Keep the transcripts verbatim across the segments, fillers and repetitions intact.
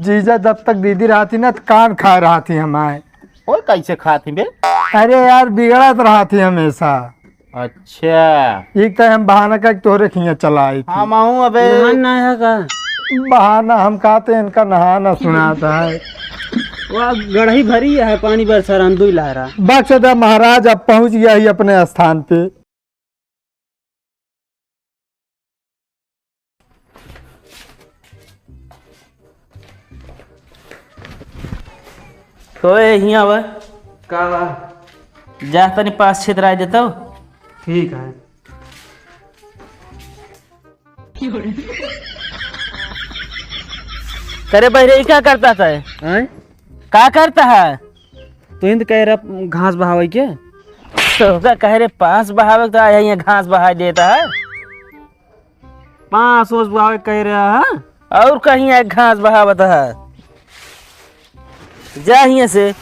जीजा जब तक दीदी रहती ना, तो कान खाए रहती हमारे। ओए, कैसे खाती बे? अरे यार, बिगड़त रहती हमेशा। अच्छा। एक तो हम बहाना का तोहरे खिया चला आई थी। हम आऊं अबे। नहान ना है का? बहाना हम कहते, इनका नहाना सुनाता है। वह गढ़ई भरी है, पानी बरसा रहा, दुई लहरा। बख्श दा महाराज, अब पहुंच गया ही अपने स्थान पे। तो ए, हियाँ आवा। का बा? जा तनी पाँच छेद राय देतो। ठीक है। करे बहिरे, ई का करता है? आँय? का करता है? तो हिंद कह रहा घास बहावे के। तो का कह रहे पाँस बहावे के, तो आया यहाँ घास बहा देता है। पाँस ओस बहावे कह रहा है। और कहीं एक घास बहावत है। जा हियाँ से।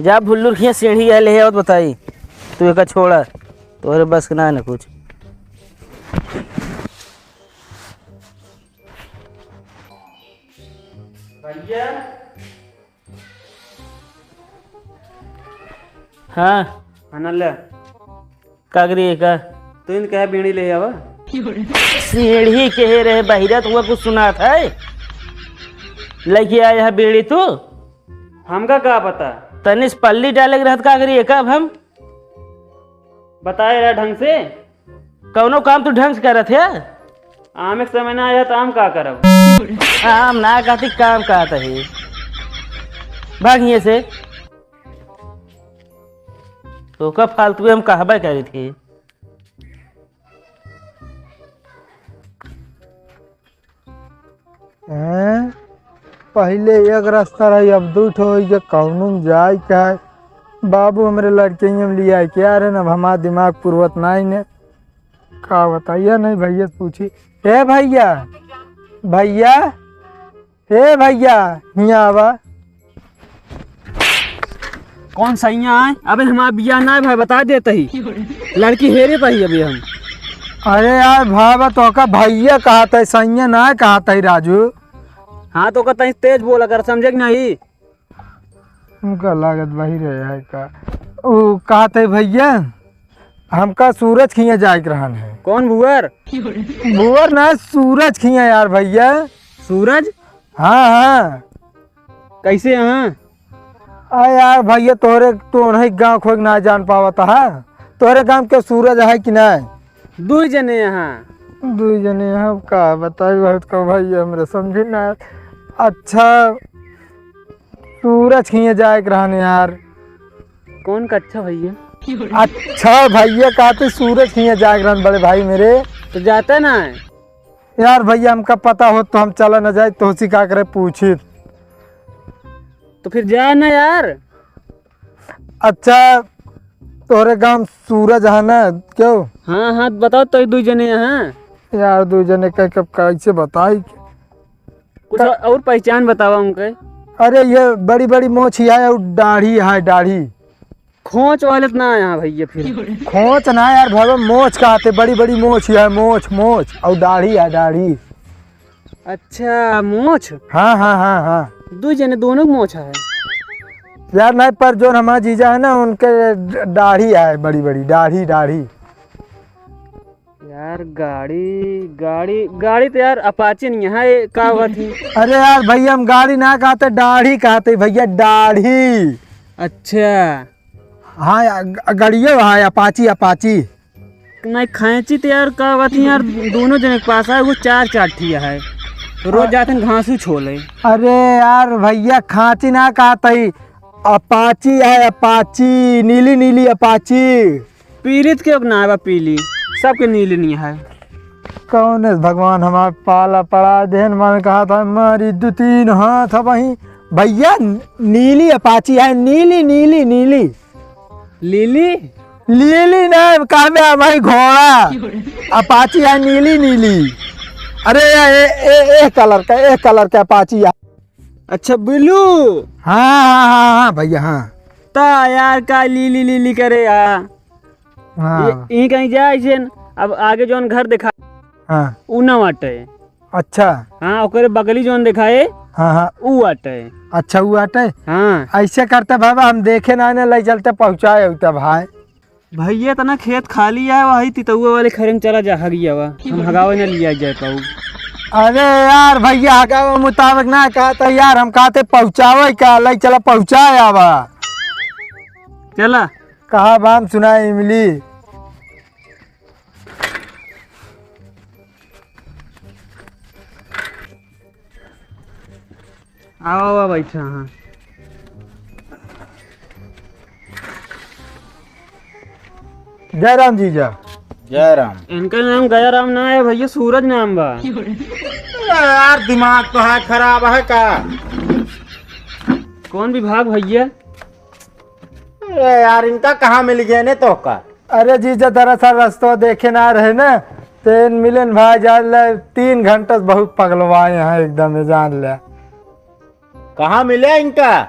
जा भुल्लुर खिया सीढ़ी है, ले आवत बताई। तू एका छोड़ा। तोहरे बस के ना है ना कुछ। भैया। हाँ। खाना ले। का करी एका? तू इन कहे बीड़ी ले आवा। सीढ़ी के हे रहे बहिरा, तो हुआ कुछ सुनात है? लेके आया है बीड़ी तू? हमका का पता? तनिस पल्ली डाले के रहत, का करी एका अब हम? बताए रहा ढंग से। कौनो काम तू ढंग से करत है? आम एक समय ना आया तो आम का करब? आम ना कहती, काम कहत है। भाग हियाँ से। तो का फालतू हम कहबे करी थी। हैं? पहिले एक रास्ता रही, अब दू ठो होइ गया, कौनो में जाए के है? बाबू हमरे लड़के ही हम लिया के आ रहे न, अब हमार दिमाग पुरवत नाई ने। का बताइए नहीं भैया से पूछी। ए भैया, भैया, ए भैया, हियाँ आवा। कौन सैया आए? अबे हमार बियाह ना है भाई, बता देते ही। लड़की हेरे त ही अभी हम। अरे यार भाई, बा तोका भैया कहत है, सैया ना कहत है राजू। हाँ तो ओका तनी तेज बोला कर, समझे कि नहीं? उनका लागत वही रहे है का। उ कहत है भैया, हमका सूरज खिया जाए के रहन है। कौन भुअर? भुअर ना, सूरज खिया यार भैया। सूरज? हाँ, हाँ। कैसे हैं? आ यार भैया, तोहरे तो नहीं गाँव खोज ना जान पावत है। तोहरे गाँव के सूरज है कि नहीं? दुई जने यहाँ। दुई जने यहाँ, अब का बताई, बहुत का भैया, हमरे समझे ना। अच्छा, सूरज खिया जाए के रहन यार। कौन का अच्छा भैया? अच्छा भैया, कहते सूरज खिया जाए के रहन बड़े भाई मेरे। तो जाता ना है। यार भैया, हमका पता होत तो हम चला न जाइत, तोहसी का करे पूछित। तो फिर जा ना यार। अच्छा, तोहरे गाँव सूरज है ना, क्यों? हाँ, हाँ, बताओ तो दुई जने यहाँ। यार, दुई जने कह के अब कैसे बताई? कुछ का- और पहचान बतावा उनके। अरे, ये बड़ी बड़ी मोछ है और दाढ़ी है, दाढ़ी। खोंच वाले तो ना आया भैया फिर। खोंच ना यार, भैया मोछ कहते, बड़ी बड़ी मोछ है, मोछ, मोछ, और दाढ़ी है, दाढ़ी। अच्छा, मोछ? हाँ, हाँ, हाँ, हाँ। दो जने दोनों के मोछ है। यार नहीं, पर जो हमारा जीजा है ना, उनके ड-, दाढ़ी है बड़ी बड़ी, दाढ़ी, दाढ़ी। यार गाड़ी, गाड़ी, गाड़ी तो यार अपाची नहीं है, ये का हुआ थी? अरे यार भैया, हम गाड़ी ना कहते, दाढ़ी कहते भैया, दाढ़ी। अच्छा। हाँ यार, ग-, गड़ियो है, अपाची, अपाची। नहीं, खैंची तो यार का बात है यार, दोनों जने के पास है, वो चार चार ठिया है, रोज हाँ। जाते हैं घासू छोले। अरे यार भैया, खांची ना कहते, अपाची है, अपाची, नीली नीली अपाची। पीली तो क्यों ना है बा पीली, सबके नीली नहीं है। कौन है भगवान हमार पाला पड़ा देन, मन कहा था मारी दो तीन हाथ वहीं। भैया, नीली अपाची है, नीली, नीली, नीली। लीली? लीली ना, कहबे भाई घोड़ा। अपाची है नीली, नीली। अरे, ए, ए, ए, ए कलर का, ए कलर का अपाची है। अच्छा, ब्लू। हाँ, हाँ, हाँ, हाँ, भैया, हाँ। ता यार, का लीली, लीली करे यार? हाँ। ये, ई कहीं जाए से न, अब आगे जौन घर देखा, हाँ। उ ना बाटे। अच्छा। हाँ, ओकरे बगली जौन देखाए, हाँ, हाँ। ऊ आटे। अच्छा, ऊ आटे? हाँ। ऐसे करते बाबा, हम देखे ना, ना ले चलते पहुँचाए होते भाई। भैया, इतना खेत खाली है, वही तितौआ वाले खरे में चला जा, हगिया वा। हम हगावे ना लिया जाए पाऊ। अरे यार भैया, हगावे मुताबिक ना कहता यार, हम कहते पहुँचावे का, ले चला पहुँचाए आवा। चला। कहा बाम सुना इमली। आवा, आवा, बैठा, हाँ। जय राम जीजा। जय राम। इनका नाम गया राम ना है भैया, सूरज नाम बा। अरे यार, दिमाग तो है खराब है का? कौन विभाग भैया? अरे यार, इनका कहाँ मिल गया ने तो का? अरे जीजा, दरअसल रस्तो देखे ना रहे ना, तो इन मिलन भाई जान ले, तीन घंटे से बहुत पगलवाए हैं एकदम, ये जान ले। कहाँ मिले इनका?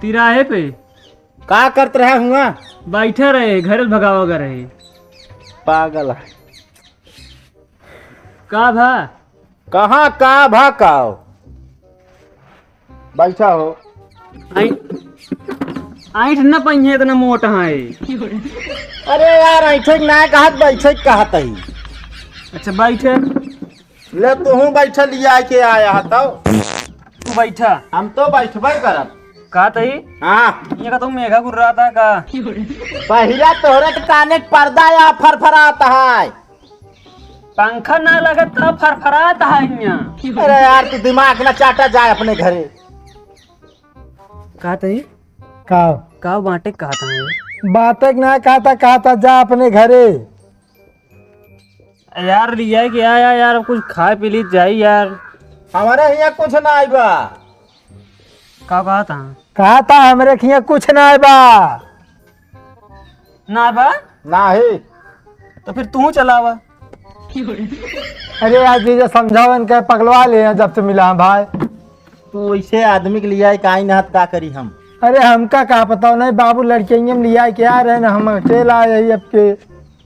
तिराहे पे। का करत रहा हुआ? बैठे रहे, घर भगावा कर रहे। पागल है। का भा? कहाँ का भा का हो? बैठा हो। ऐंठ न पहिए, इतना मोटा है। अरे यार, ऐंठे के ना कहत, बैठे के कहत ही। अच्छा, बैठे। ले, तू हूँ बैठे, लिया के आया है तब। तू बैठा। हम तो बैठबे करब। कहत ही? हाँ। ये का तू मेघा गुर्राता का? बहिरा, तोहरे के काने के पर्दा या फरफरात है। पंखा ना लगे तो फरफरात है हियाँ। अरे यार, तू दिमाग ना चाटा, जाए अपने घरे। कहत ही? का? का बाटे कहत है? बाटे के ना कहता, कहता जा अपने घरे। यार, लिया के आया यार, कुछ खाए पी ली जाई यार। हमारे हियाँ कुछ ना आई बा। का कहत है? कहता हमरे हियाँ कुछ ना आई बा। ना बा? नाही। तो फिर तू चलावा। अरे यार जीजा, समझाओ इनके, पगलवा ले हैं जब से मिला हैं भाई। तू ऐसे आदमी के लिया के आई ना, तो का करी हम? अरे हमका का पता नहीं बाबू, लड़कियां में लिया के आ रहे ना, हम अकेला आए ही अब के।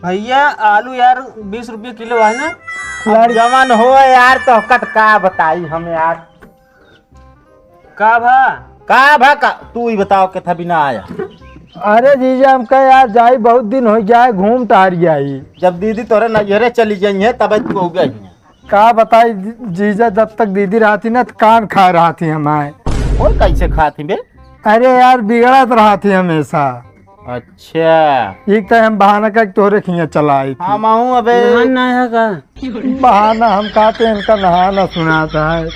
भैया, आलू यार बीस रुपये किलो है ना? अब लड़- जवन हो यार, तो कत का बताई हम यार। का भा? का भा का? तू ही बताओ, के था बिना आया। अरे जीजा, हम कहे यार, जाई बहुत दिन हो गया है, घूम टहर गया ही। जब दीदी तोरे नैहरे चली गई है, तब तू हो गई है। का बताई जी-, जीजा, जब तक दीदी रहती ना, तो कान खा रहा थी हमारे। वो कैसे खाती बे? अरे यार, बिगड़त रहा थी हमेशा। अच्छा। एक तो हम बहाना करके तोहरे खिया चला आई थी। हम आहूँ अबे। नहान ना है का? बहाना हम कहते इनका नहाना सुनाता है।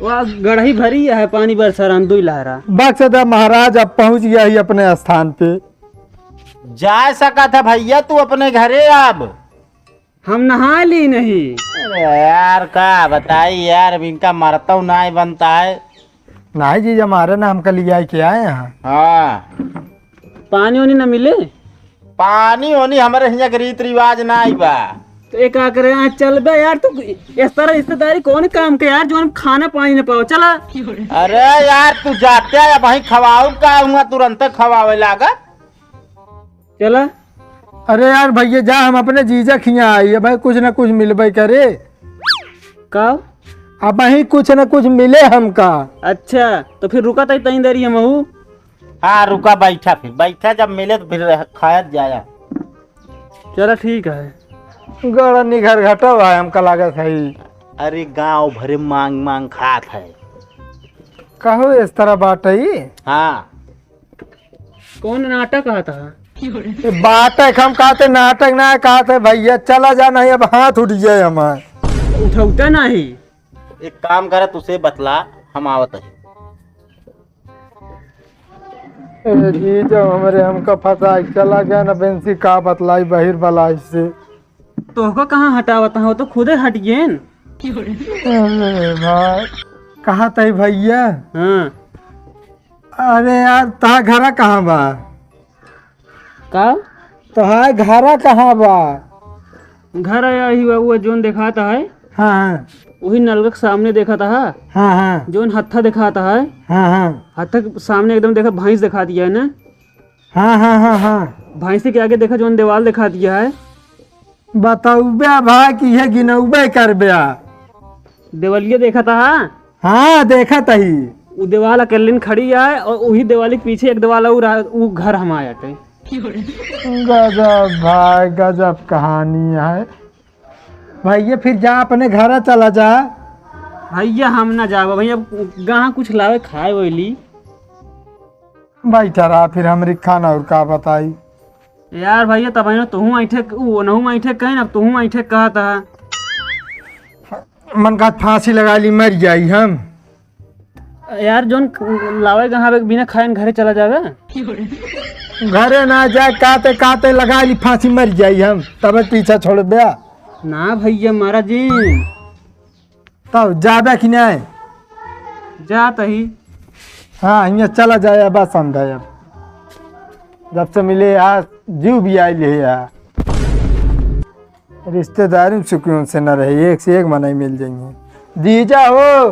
वह गढ़ही भरी है पानी बरसा राम दुई लहरा। बख्श दा महाराज, अब पहुँच गया ही अपने स्थान पे। जा सकत है भैया तू अपने घरे अब। हम नहा ली नहीं। अरे यार, का बताई यार, अब इनका मरतौ नाय बनता है। नाय जी, हमारे ना हमका लिया के आए यहाँ। हाँ। पानी ओनी ना मिले? पानी ओनी हमारे हियाँ के रीत रिवाज नाय बा। तो एक का करे, यहाँ चल बे यार, तू इस तरह रिश्तेदारी कौन काम के यार, जो हम खाना पानी ना पाओ, चला। अरे यार, तू जाते है, अब वहीं खवाऊ का हुआ, तुरंते खवावे लागा। चला। अरे यार भैया जा, हम अपने जीजा खिया आई है भाई, कुछ ना कुछ मिलबे करे। का? अब वहीं कुछ ना कुछ मिले हमका। अच्छा, तो फिर रुका तई तई देरी हमहू। हाँ रुका, बैठा फिर, बैठा, जब मिले तो फिर खाया जाया। चला ठीक है। गड़ा निघर घटो है हमका लागत है। अरे गाँव भरे मांग मांग खात है। कहो इस तरह बात है? हाँ। कौन नाटक कहत है? ए, बात है, हम कहते नाटक ना कहते भैया, चला जा, नहीं अब हाथ उठ जाए हमार। उठौते नहीं। एक काम करे, तुसे बतला, हम आवत है। ए जी, जब हमरे हमका फंसा के चला गया ना बेंसी, का बतलाई बहिर बलाई से। तोहका कहाँ हटावत है, वो तो खुदे हट गए न। अरे भाई, कहाँ तई भैया? हाँ। अरे यार, तोहार घरा कहाँ बा? का? तोहार घरा कहाँ बा? घर आया ही बा, वो जोन देखाता है। हाँ, हाँ। वही नलका के सामने देखाता है। हाँ, हाँ। जोन हत्था देखाता है। हाँ, हाँ। हत्था के सामने एकदम देखा, भैंस देखा दिया है ना। हाँ, हाँ, हाँ, हाँ। भैंस के आगे देखा, जोन दीवाल देखा दिया है। बतौबे भाई कि इहे गिनौबे करबे। देवलिया देखा था? हाँ, देखा तही। उ देवाल अकेलिन खड़ी आए और उही देवाली के पीछे एक देवाल और आ, उ घर हमार आटे। गजब भाई, गजब कहानी है। भैया, फिर जा, अपने घर चला जा। भैया, हम ना जाबो भैया, कहाँ कुछ लावे खाए वैली। बैठा रहा, फिर हमरी खाना और का बताई। यार भैया, तब है ना, तुहूँ ऐठे, उ ओनहू में ऐठे कहे ना, तुहूँ ऐठे कहत है। मन का फांसी लगा ली, मर जाई हम। यार, जोन लावे कहाँ बे, बिना खाए घरे चला जावे। घरे ना जाए, काते काते लगा ली फांसी, मर जाई हम, तब पीछा छोड़ दे। ना भैया, मारा जी। तब जाबे कि नहीं? जात ही। हाँ, हियाँ चला जाए, बस समझा अब। जब से मिले यार, जीव भी आइल है यार। रिश्तेदारी में सुकून से न रहे, एक से एक मनई मिल जाएंगे। जीजा हो,